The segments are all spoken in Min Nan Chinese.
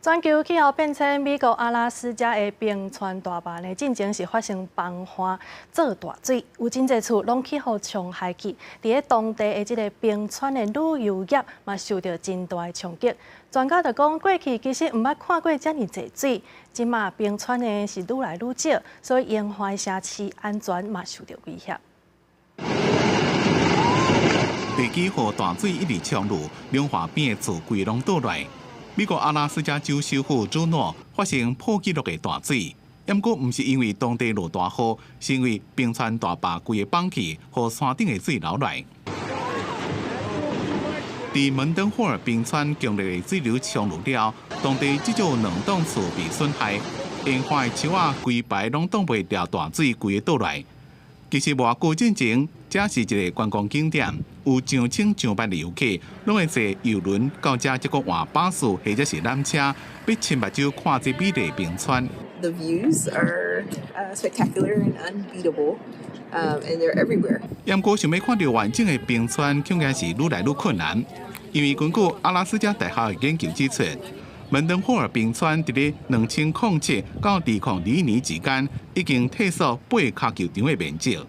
全球氣候變遷，美國阿拉斯加的冰川大壩呢，進前是發生崩岸做大水，有真濟厝攏去予沖害去。佇咧當地的這个冰川的旅遊業嘛，受著真大的衝擊。專家就講，過去其實毋捌看過遮爾濟水，這馬冰川呢是愈來愈少，所以融化的城市安全嘛受著威脅。地基予大水一直沖入，融化邊的厝規攏倒來。美國阿拉斯加州首府朱諾發生破紀錄的大水，毋過毋是因為當地落大雨，是因為冰川大壩規个崩去，予山頂的水流來。佇門登霍爾冰川強烈的水流沖入了，當地至少兩棟厝被損害，沿岸的樹仔規排攏擋袂牢大水規个倒來。其實無偌久進前，這是一个觀光景點，有上千上萬的遊客攏會坐郵輪到遮，這個換巴士或者是纜車，欲親目睭看這美麗冰川。 The views are spectacular and unbeatable, and they're everywhere. 毋過想欲看著完整的冰川，恐驚是愈來愈困難，因為根據阿拉斯加大學的研究指出，門登霍爾冰川佇咧2007到2021年之間，已經退縮八跤球場的面積。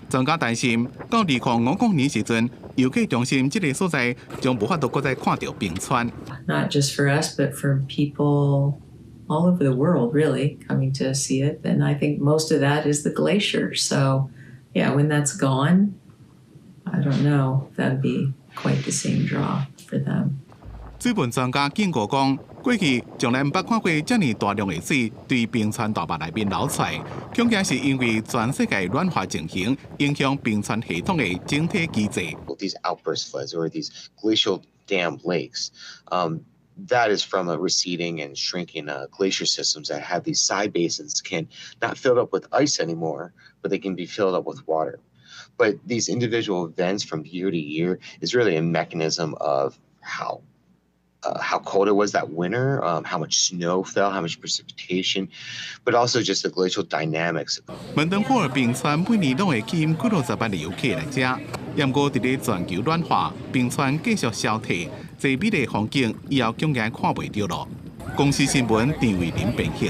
專家擔心，到2050年時陣，遊客中心這个所在將無法度閣再看著冰川。 Not just for us, but for people all over the world, really coming to see it. And I think most of that is the glacier. So, yeah, when that's gone, I don't know if that'd be quite the same draw for them. 水文專家警告講，過去從來毋捌看過遮爾大量的水對冰川大壩內面流出來，恐驚是因為全世界暖化情形影響冰川系統的整體機制。 These outburst floods or these glacial dam lakes, that is from a receding and shrinking glacier systems that have these side basins can not filled up with ice anymore, but they can be filled up with water. But these individual events from year to year is really a mechanism of how cold it was that winter, how much snow fell, how much precipitation, but also just the glacial dynamics. 門登霍爾冰川每年攏會吸引幾落十萬的遊客來遮，毋過佇咧全球暖化、冰川繼續消退，這美麗風景以後恐驚看袂著囉。公視新聞陳慧琳編譯。